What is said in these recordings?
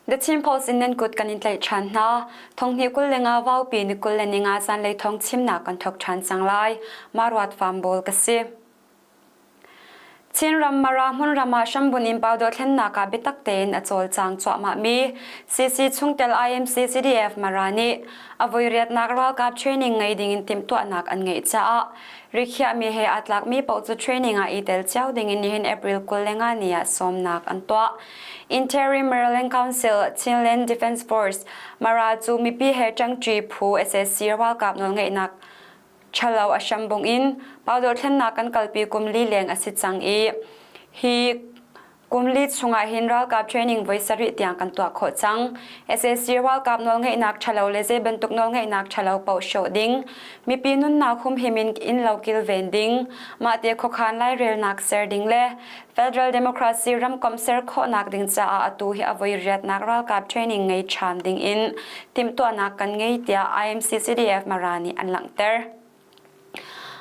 The Chin Post in nan kut kan in tlaih ṭhan hna. Thonghnih 25 vaupi ni 25 zanlei thawng chimnak kan thawk ṭhan cang lai. Maruat Fambawl ka si. Chinram Mara hmunram ah hrambun in pau dothlennak ah biatak tein a cawlcang cuahmahmi CC chungtel IMC CDF Mara nih a voiriatnak ralkap training ngei dingin timhtuahnak an ngeih caah rikhiahmi he aa tlakmi paoh cu training ah i tel cio dingin nihin April 25 ni ah sawmnak an tuah. Interim Maryland Council Chinland Defense Force Mara cu mipi he ṭangṭi phu SSC ralkap nawlngeihnak ṭhalo a hrambung in Paudothlennak kan kalpi kum li leng a si cang i hi kum li chungah hin ralkap training voi sarih tiang kan tuah khawh cang. SAC ralkap nawlngeihnak ṭhalo le zei bantuk nawlngeihnak ṭhalo paoh hrawh ding, mipi nunnak humhim in innlo kilven ding, mahte khuakhan lairelnak ser ding le Federal Democracy ramkomh ser khawhnak ding caah atu hi a voi riatnak ralkap training ngei ṭhan ding in timhtuahnak kan ngei tiah IMC-CDF Mara nih an langhter.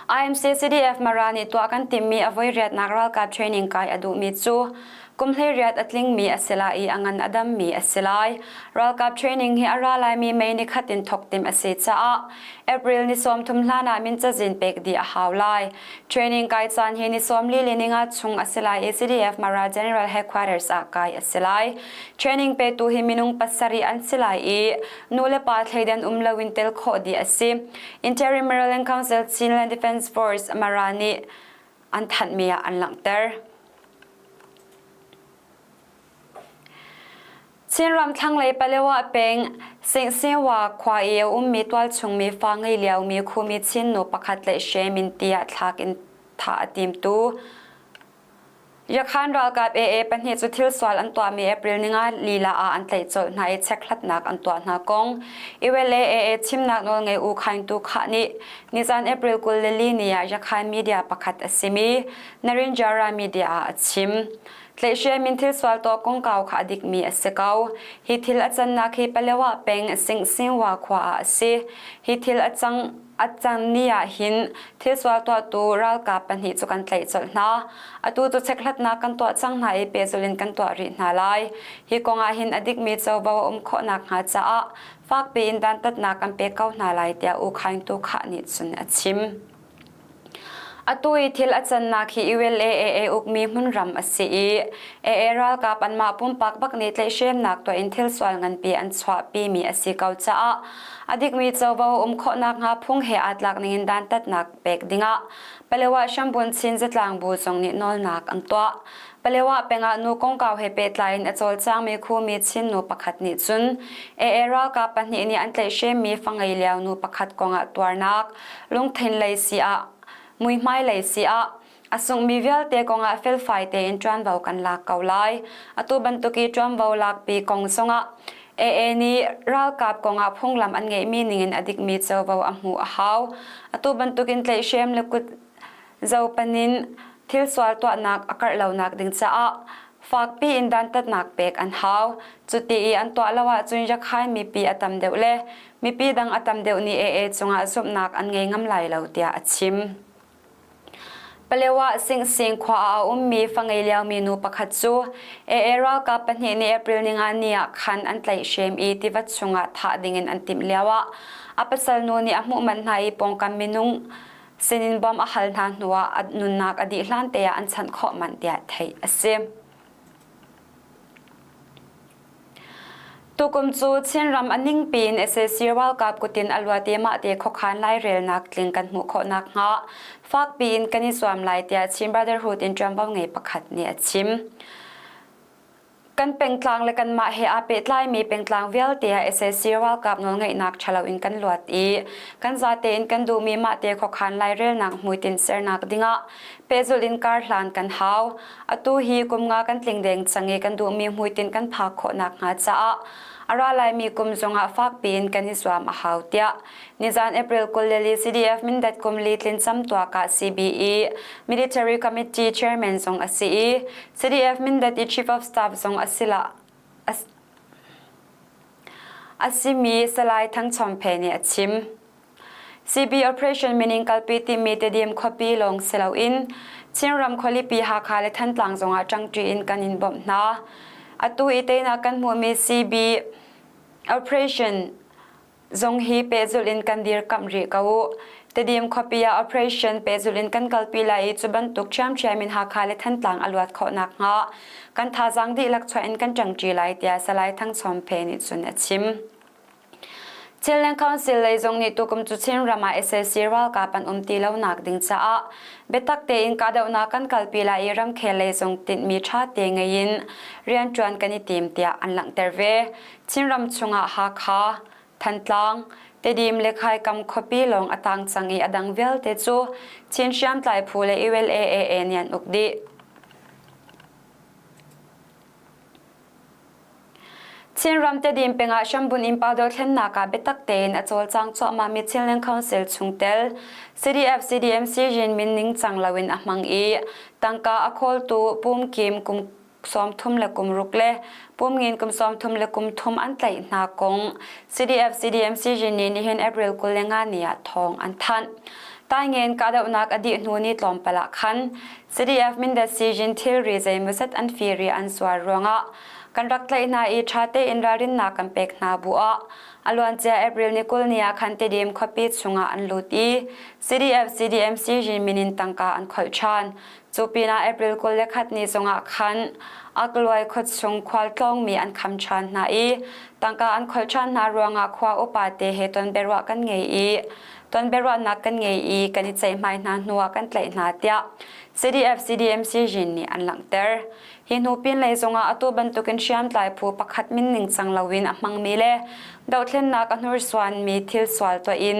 IMC-CDF Mara nih tuah kan timhmi a voi riatnak ralkap training kai a duhmi cu kum 18 a tlingmi a si lai i a ngan a dammi a si lai. Ralkap training hi a ra laimi May ni khat in thawk timh a si caah April ni 30 hlan ah min cazin pek dih a hau lai. Training kai caan hi ni 40 le ninga chung a si lai i CDF Mara General Headquarters ah kai a si lai. Training petu hi minung pasarih an si lai i nu le pa thleidan um loin tel khawh dih a si. Interim Maryland Council Chinland Defense Force Mara nih an thanhmi ah an langhter. Chinram thlanglei Palewa peng Singsewa khua i a ummi tualchungmi fa ngei liomi khumi Chin nu pakhat le Shemin tiah thlak in thah a timtu Yakhan ralkap AA pahnih cu thil sual an tuahmi April ninga lila ah an tlaih colh hna i chekhlatnak an tuah hna kong ULA AA chimnak nawlngei U Khaing Tu Khah nih nizan April 24 ni ah Yakhan media pakhat a simi Narinjara media ah a chim. Tlaihhrem in thil sual tuah kongkau kha a dikmi a si ko. Hi thil a cannak hi Palewa peng Singsinwa khua ah a si. Hi thil a cang a can ni ah hin thil sual tuahtu ralkap pahnih cu kan tlaih colh hna. Atu cu chekhlatnak kan tuah cang hna i pehzulh in kan tuah rih hna lai. Hi kong ah hin a dikmi covo a um khawh nakhnga caah fakpi in dantatnak kan pek ko hna lai tiah U Khaing Tu Khah nih cun a chim. Atu i thil a cannak hi ULAAA ukmi hmunram a si i AA ralkap anmah pumpak bak nih tlaihhremnak tuah in thil sual nganpi an chuahpimi a si ko caah a dikmi covo um khawh nakhnga phung he aa tlak ningin dantatnak pek dingah Palewa Hrambun Chin Zatlang Bu zong nih nawlnak an tuah. Palewa peng ah nu kongkau he pehtlai in a cawlcangmi khumi Chin nu pakhat nih cun AA ralkap pahnih nih an tlaihhremmi fangei lio nu pakhat kongah tuarnak lungthin lei si ah muihmai lei si ah a sunghmi vialte kongah felfai tein ṭuanvo kan lak ko lai. Atu bantuk i ṭuanvo lakpi kong zongah AA nih ralkap kongah phunglam an ngeihmi ningin a dikmi covo a hmuh a hau. Atu bantukin tlaihhrem le kut zopan in thil sual tuahnak a karh lonak ding caah fakpi in dantatnak pek an hau. Cuti i an tuah lo ahcun Rakhine mipi a tam deuh le mipi dang a tam deuh nih AA cungah zumhnak an ngei ngam lai lo tiah a chim. Palewa Singsing khua ah a ummi fangei liomi nu pakhat cu AA ralkap pahnih nih April ninga ni ah khan an tlaihhrem i tiva chungah thah dingin an timh lioah a pasal nu nih a hmuh manh hna i pawngkam minung sinin bawm a hal hna hnuah a nunnak a dih hlan te ah an chanh khawh manh tiah theih a si. Tukum cu Chinram a ningpi in sac ralkap kutin a luat i mahte khuakhan lairelnak tling kan hmuh khawh nakhnga fakpi in kan i zuam lai tiah Chin Brotherhood in ṭuanvo ngei pakhat nih a chim. Kan pengtlang le kanmah he aa pehtlaimi pengtlang vialte ah sac ralkap nawlngeihnak ṭhalo in kan luat i kan zate in kan duhmi mahte khuakhan lairelnak hmuitinh sernak dingah pehzulh in kar hlan kan hau. Atu hi kum nga kan tling deng cang i kan duhmi hmuitinh kan phak khawh nakhnga caah a ra laimi kum zongah fakpi in kan i zuam a hau tiah nizan April 24 CDF Mindat kum li tlin camtuak ah CBE Military Committee Chairman zong a si i CDF Mindat i Chief of Staff zong a si la a simi Salai Thang Chom Phe nih a chim. CB Operation Meaning kalpi timi Tedim khuapi lawng si loin Chinram khualipi Hakha le Thantlang zongah ṭangṭi in kan in bawmh hna. Atu i teinak kan hmuhmi CB operation zong hi pehzulh in kan dirkamh rih ko u. Tedim khuapi ah operation pehzulh in kan kalpi lai i cu bantuk ṭhiamṭhiam in Hakha le Thantlang a luat khawh nakhnga kan thazaang dihlak chuah in kan ṭangṭi lai tiah Salai Thang Chom Phe nih cun a chim. Chinland Council lei zong nih tukum cu Chinram ah sac ralkap an um ti lonak ding caah biatak tein kahdohnak kan kalpi lai i ramkhel lei zong tinhmi ṭha te ngei in rianṭuan kan i tim tiah an langhter ve. Chinram chungah Hakha, Thantlang, Tedim le Khaikam khuapi lawng a tang cang i a dang vialte cu Chin hriamtlai phu le ULAAA nih an uk dih. Chinram Tedim peng ah hrambun in pa dothlennak ah biatak tein a cawlcang cuahmahmi Chinland Council chungtel CDF CDMC Rin min ningcang loin a hmang i tangka a khawltu pumkim kum 36 le pumngin kum 33 an tlaih hna kong CDF CDMC Rin nih nihin April 25 ni ah thawng an thanh. Taingen kahdohnak a dih hnu ni tlawmpal ah khan CDF Mindat Sijin thilri zeimawzat an fir i an zuar ruangah kan rak tlaih hna i ṭha tein ralrinnak kan pek hna bu ah a luancia April ni 20 ni ah khan Tedim khuapi chungah an lut i CDF CDM Sijin min in tangka an kholh ṭhan. Cu pinah April 21 ni zongah khan Akluai khuachung khualtlawngmi an kham ṭhan hna i tangka an kholh ṭhan hna ruangah khua upa te he ton biaruah kan ngei i ton biaruahnak kan ngei i kan i ceihmai hna hnuah kan tlaih hna tiah CDF CDMC Jin nih an langhter. Hi hnu pinlei zongah atu bantukin hriamtlai phu pakhat min ningcang loin a hmangmi le dohthlennak a hnursuanmi thil sual tuah in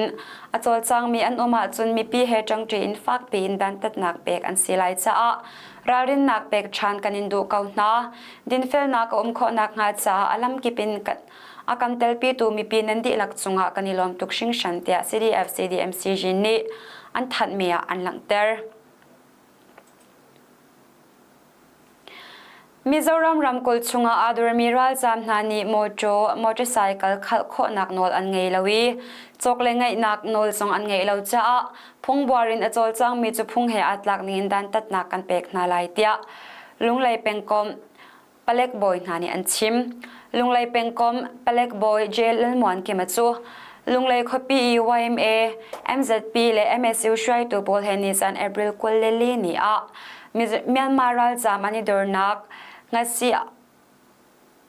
a cawlcangmi an um ahcun mipi he ṭangṭi in fakpi in dantatnak pek an si lai caah ralrinnak pek ṭhan kan in duh ko hna. Dinfelnak a um khawh nakhnga caah a lamkip in a kan telpitu mipi nan dihlak cungah kan i lawm tuk hringhran tiah CDF CDMCG nih an thanhmi ah an langhter. Mizoram ramkulh chungah aa dormi ralzaam hna nih mawṭaw, motorcycle khalh khawhnak nawl an ngei lo i cawk le ngeihnak nawl zong an ngeih lo caah phungbuar in a cawlcangmi cu phung he aa tlak ningin dantatnak kan pek hna lai tiah Lunglei pengkomh palek bawi hna nih an chim. Lunglei pengkomh palek bawi J. Lalmuankima cu Lunglei khuapi i YMA, MZP le MSU hruaitu pawl he nizan April 24 ni ah Myanmar ralzaam an i dornak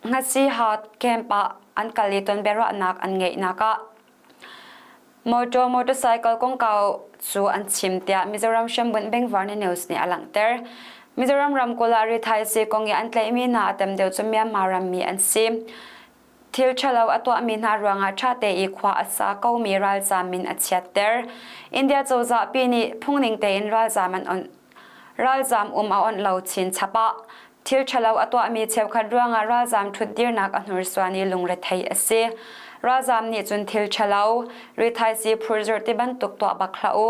Ngasihat camp ah an kal i tonbiaruahnak an ngeihnak ah Motor motorcycle kongkau cu an chim tiah Mizoram hrambunh Bengvarni News nih a langhter. Mizoram ramkulh ah rithaisii kong i an tlaihmi hna a tam deuh cu Myanmar rammi an si. Thil ṭhalo a tuahmi hna ruangah ṭhate i khua a sa komi ralzaam min a chiatter. India cozah pi nih phungning tein ralzaam an onh. Ralzaam um a onh lo chinchap ah thil ṭhalo a tuahmi cheukhat ruangah ralzaam ṭhutdirnak a hnursuan i lungrethei a si. Ralzaam nih cun thil ṭhalo, rithaisii phurzurh ti bantuk tuah bak hlah u.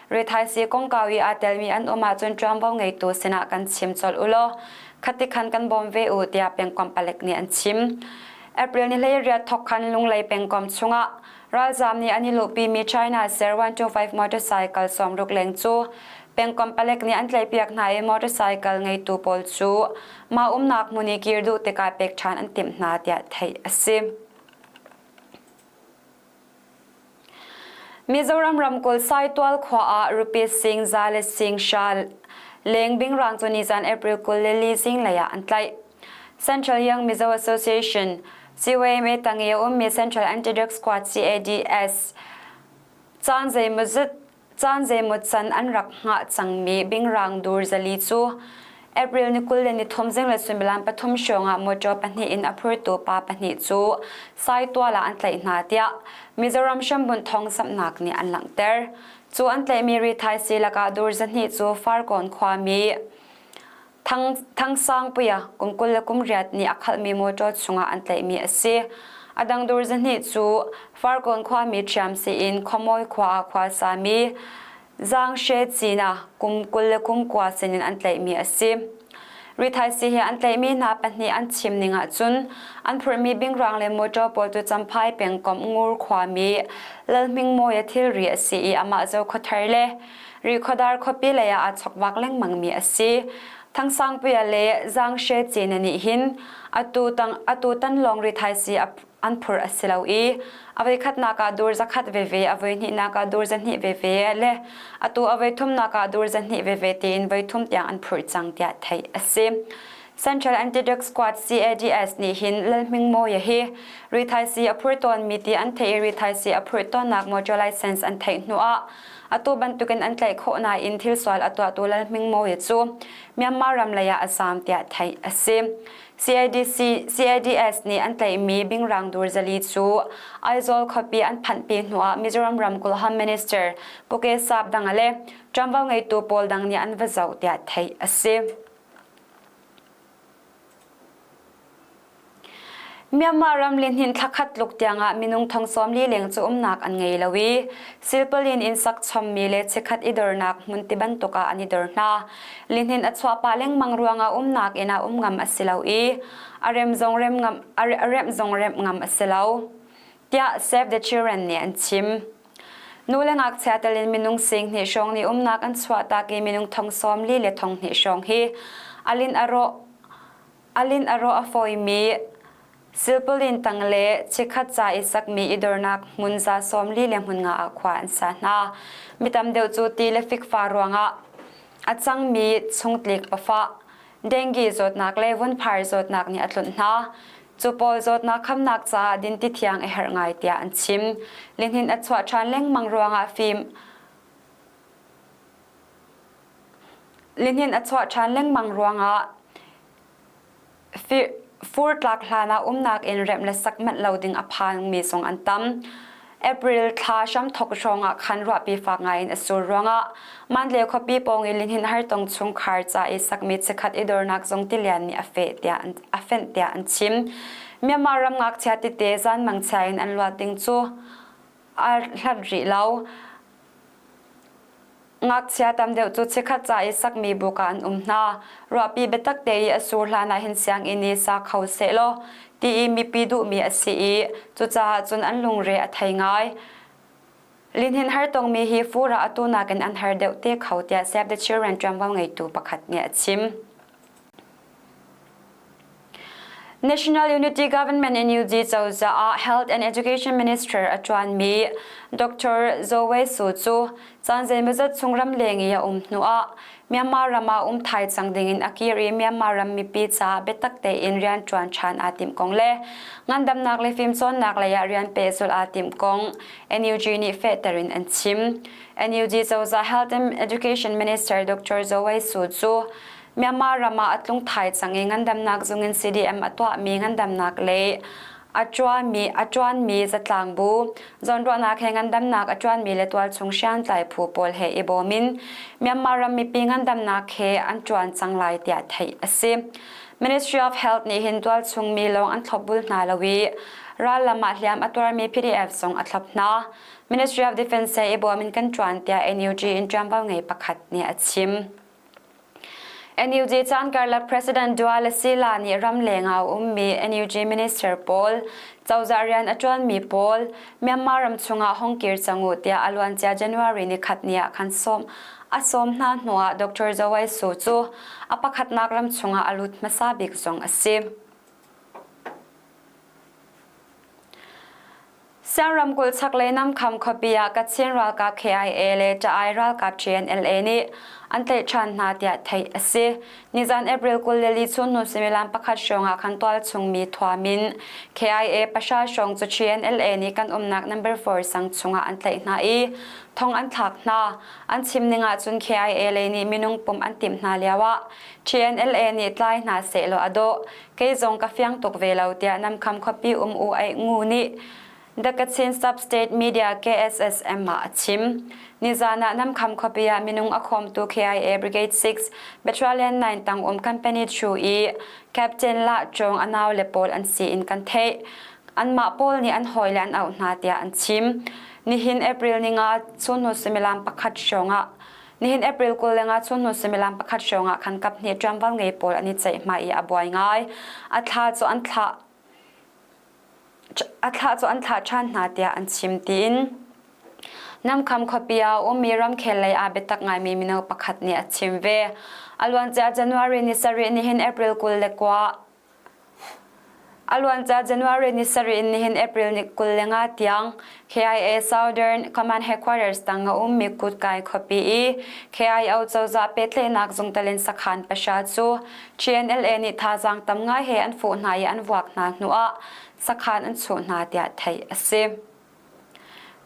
Rithaisii kongkau i aa telmi an um ahcun ṭuanvo ngeitu sinah kan chim colh u law khati khan kan bawm ve u tiah pengkomh palek nih an chim. April ni 18 thawk khan Lunglei pengkomh chungah ralzaam nih an i luhpimi China ser 125 motorcycle 60 leng cu pengkomh palek nih an tlaihpiak hna i motorcycle ngeitu pawl cu mah umnak hmun i kir duh tikah pek ṭhan an timh hna tiah theih a si. Mizoram ramkulh Saitual khua ah rupees sing za le sing sha leng bingrang cu nizan April 24 zinglei ah an tlaih. Central Young Mizo Association CYMA tang i a ummi Central Anti-Drug Squad CADS caan zeimawzat Caan zeimaw can an rak hngah cangmi bingrang dur 400 cu April ni 23 zinglei suimilam 3 hrawng ah mawṭaw pahnih in a phurtu pa pahnih cu Saitual ah an tlaih hna tiah Mizoram hrambunh thawngzamhnak nih an langhter. Cu an tlaihmi rithaisii lakah dur 200 cu Farkawn khuami Thangsangpuia kum 28 nih a khalhmi mawṭaw chungah an tlaihmi a si. A dang dur 200 cu Farkawn khuami ṭhiamsi in Khuamawi khua ah khua sami Zang She Cina kum 29 sinin an tlaihmi a si. Rithaisii he an tlaihmi hna pahnih an chim ning ahcun an phurhmi bingrang le mawṭaw pawl cu Champhai pengkomh Ngur khuami Lalhmingmawia thilri a si i amah Zokhuathar le Rihkhawdar khuapi lei ah aa chokvak lengmangmi a si. Thangsangpuia le Zhang She Cin nih hin atu tang atu tan lawng rithaisii an phurh a si lo i a voikhatnak ah dur zakhat veve, a voihnihnak ah dur zahnih veve le atu a voithumnak ah dur zahnih veve tiin voithum tiang an phurh cang tiah theih a si. Central Anti-Drug Squad CADS nih hin Lalhmingmawia hi rithaisii a phur tawnmi ti an theih i rithaisii a phurh tawnnak motor license an theih hnuah atu bantukin an tlaih khawh nain thil sual a tuahtu Lalhmingmawia cu Myanmar ram lei ah a zaam tiah theih a si. CADC, CADS nih an tlaihmi bingrang dur zali cu Aizawl khuapi an phanhpi hnuah Mizoram ramkulh Home Minister Puke Sap dang le ṭuanvo ngeitu pawl dang nih an va zoh tiah theih a si. Myanmar ram lihnin thlakhat tluk tiangah minung thong 40 leng cu umnak an ngei lo i silpalin inn sak chommi le chikkhat i dornak hmun ti bantuk ah an i dor hna. Lihnin a chuah pah lengmang ruangah umnak inn ah um ngam a si lo i a rem zong rem ngam a remh zong remh ngam a si lo tiah Save the Children nih an chim. Nu le ngakchia tel in minung sing hnih hrawng nih umnak an chuahtak i minung thong 40 le thong hnih hrawng hi alin a rawh alin a rawh a fawimi silpalin tang le chikkhat ca i sakmi i dornak hmun za 40 le hmun nga ah khua an sa hna. Mi tam deuh cu ti le fikfa ruangah a cangmi chungtlik pafa dengue zawtnak le vunphar zawtnak nih a tlunh hna. Cu pawl zawtnak khamnak caah dinti thiang a herh ngai tiah an chim. Lihnin a chuah ṭhan lengmang ruangah fim Lihnin a chuah ṭhan lengmang ruangah fur tlak hlan ah umnak inn remh le sak manh lo ding a phangmi zong an tam. April thla hramthok hrawng ah khan ruahpi fak ngai in a sur ruangah Mandalay khuapi pawng i lihnin hartong chungkhar ca i sakmi chikkhat i dornak zong tilian nih a feh tiah an, a fenh tiah an chim. Myanmar ram ngakchia tete zan mangchia in an luat ding cu a hlat rih lo. Ngakchia tam deuh cu chikkhat ca i sakmi buk ah an um hna. Ruahpi biatak te i a sur hlan ah hin sianginn i sa kho sehlaw ti i mipi duhmi a si i cucaah cun an lungre a thei ngai. Lihnin har tongmi hi fur ah atu nakin an har deuh te kho tiah Save the Children ṭuanvo ngeitu pakhat nih a chim. National Unity Government NUG cozah ah Health and Education Minister a ṭuanmi Dr. Zaw Wei Su cu caan zeimawzat chung ramleng i a um hnuah Myanmar ram ah um thai cang dingin a kir i Myanmar ram mipi caah biatak tein rian ṭuan ṭhan aa timh kong le ngandamnak le fimcawnnak lei ah rian pehzulh aa timh kong NUG nih fehter in an chim. NUG cozah Health and Education Minister Dr. Zaw Wei Su cu Myanmar ram ah a tlung thai cang i ngandamnak zung in CDM a tuahmi ngandamnak le a ṭuanmi a ṭuanmi zatlang bu zawnruahnak he ngandamnak a ṭuanmi le tualchung hriamtlai phu pawl he i bawm in Myanmar ram mipi ngandamnak he an ṭuan cang lai tiah theih a si. Ministry of Health nih hin tualchung mi lawng an thlopbul hna lo i ral lam ah hliam a tuarmi PDF zong a thlop hna. Ministry of Defense he i bawm in kan ṭuan tiah NUG in ṭuanvo ngei pakhat nih a chim. NUG caan karlak President Dua le Sila nih ramleng ah a ummi NUG minister pawl, cozah rian a ṭuanmi pawl Myanmar ram chungah hong kir cang u tiah a luancia January nikhat ni ah khan sawm a sawm hna hnuah Dr. Zaw Wai Su cu a pakhatnak ram chungah a lut hmasa bik zong a si. Siang ramkulh chaklei Namkham khuapi ah Kachin ralkap KIA le Ṭa-ai ralkap TNLA nih an tlaih ṭhan hna tiah theih a si. Nizan April 24 chunhnu suimilam pakhat hrawng ah khan tualchung mi thuam in KIA pahra hrawng cu TNLA nih kan umnak number 4 sang chungah an tlaih hna i thong an thlak hna. An chim ning ahcun KIA lei nih minung pumh an timh hna lioah TNLA nih tlai hna sehlaw a dawh. Kei zong ka fiang tuk ve lo tiah Namkham khuapi um U Aih Ngu nih The Kachin Sub-State Media KSSM ah a chim. Nizan ah Namkham khuapi ah minung a khawmtu KIA Brigade 6 Battalion 9 tang um company Chu i Captain La Chong a nau le pawl an si in kan theih. Anmah pawl nih an hawile an auh hna tiah an chim. Nihin April ninga chunhnu suimilam pakhat hrawng ah Nihin April 25 chunhnu suimilam pakhat hrawng ah khan kaphnih ṭuanvo ngei pawl an i ceihmai i a buai ngai. A thla cu an thlah a thlah cu an thlah ṭhan hna tiah an chim tiin. Namkham khuapi ah ummi ramkhel lei aa biatak ngaimi mino pakhat nih a chim ve. A luancia January ni sarih nihin April 29 A luancia January ni sarih in nihin April ni 25 tiang KIA Southern Command Headquarters tang a ummi Kutkai khuapi i KIO cozah pehtlaihnak zungtalin sakhan pasha cu TNLA nih thazaang tam ngai he an fuh hna i an vuak hna hnuah sakhan an chuh hna tiah theih a si.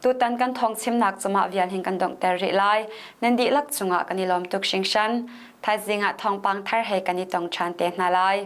Tutan kan thawng chimnak cumah vial hin kan donghter rih lai. Nan dihlak cungah kan i lawm tuk hringhran. Thaizing ah thawngpang thar he kan i tong ṭhan te hna lai.